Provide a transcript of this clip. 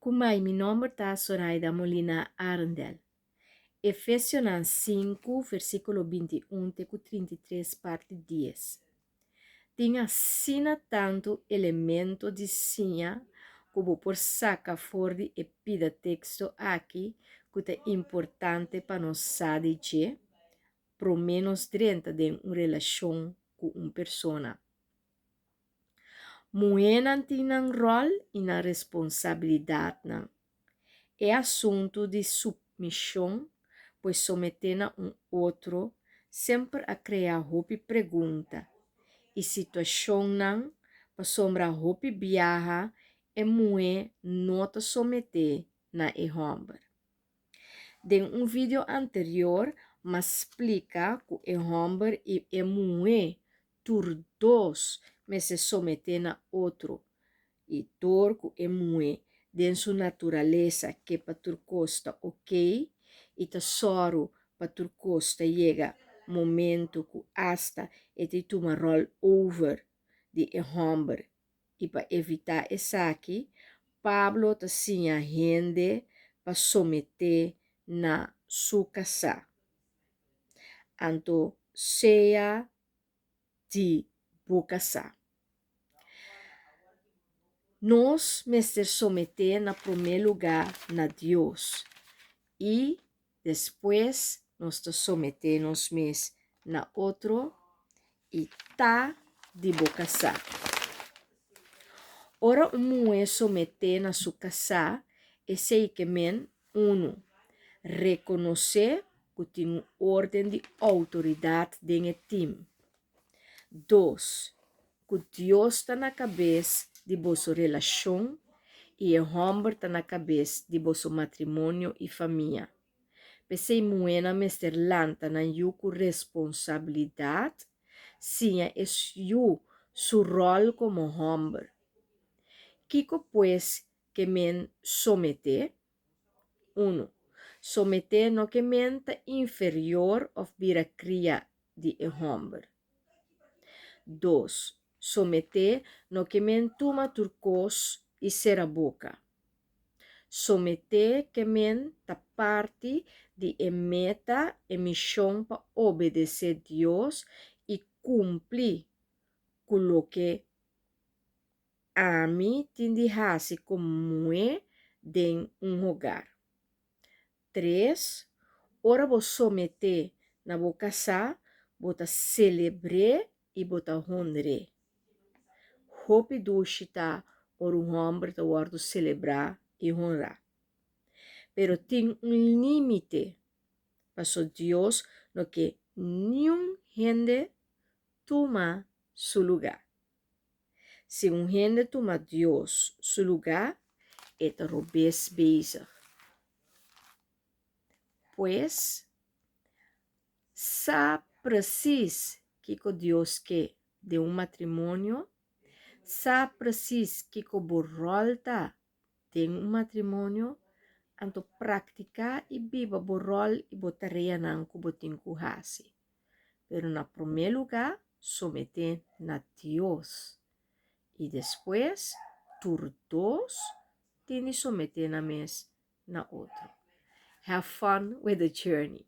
Kumai, mi nòmber ta Soraida Molina Arendel. Efesionan sinku, versíkulo 21 te ku 33, parti 10. Tin asina tantu elemento di siña ku bo por saka for di e pida teksto aki ku ta importante pa nos sa di dje promé nos drenta den un relashon ku un persona. Muhénan tin nan ròl i nan responsabilidatnan. E asuntu di supmishon, pues someté na un otro, semper a krea hopi pregunta i situashonnan pasobra hopi biaha e muhé no ta someté na e hòmber. Den un video anterior m'a splika ku e hòmber i e muhé tur dos mester someté na otro, i dor ku e muhé den su naturalesa ke pa tur kos ta okey i ta sòru pa tur kos ta yega momento ku asta e ta tuma ròl over di e hòmber i pa evitá esaki Pablo ta siña hende pa someté na su kasá. Anto sea di bo kasá. Nos mester someté na promé lugá na Dios i despues nos ta someté nos mes na otro i ta di bo kasá. Ora un muhé someté na su kasá, esei ke men, unu, rekonosé ku tin un órden di outoridat den e tim. Dos, ku Dios ta na kabes di boso relashon i e hòmber ta na kabes di boso matrimonio i famia. P'esei muhénan mester lanta nan yu ku responsabilidat, siña e yu su ròl komo hòmber. Kiko pues ke men someté? Unu, Someté no ke men ta inferior òf bira kria di e hòmber. Dos, Someté no ke men tuma tur kos i sera boka. Someté ke men ta parti di e meta, e mishon pa obedesé Dios i kumpli ku loke Ami tin di hasi komo muhé den un hogar. Tres, Ora bo someté na bo kasá, bo ta selebr'é i bo ta honr'é. Hopi dushi ta ora un hòmber ta wòrdu selebrá i honrá. Pero tin un límite, paso Dios no ke niun hende tuma su lugá. Si un hende tuma Dios su lugá, e ta robes bezig. Pues, sa presis kiko Dios ke den un matrimonio, sa presis kiko bo ròl ta den un matrimonio, anto praktiká i biba bo ròl i bo tareanan ku bo tin ku hasi. Pero na promé lugá, someté na Dios. I despues, tur dos tin di someté nan mes na otro. Have fun with the journey!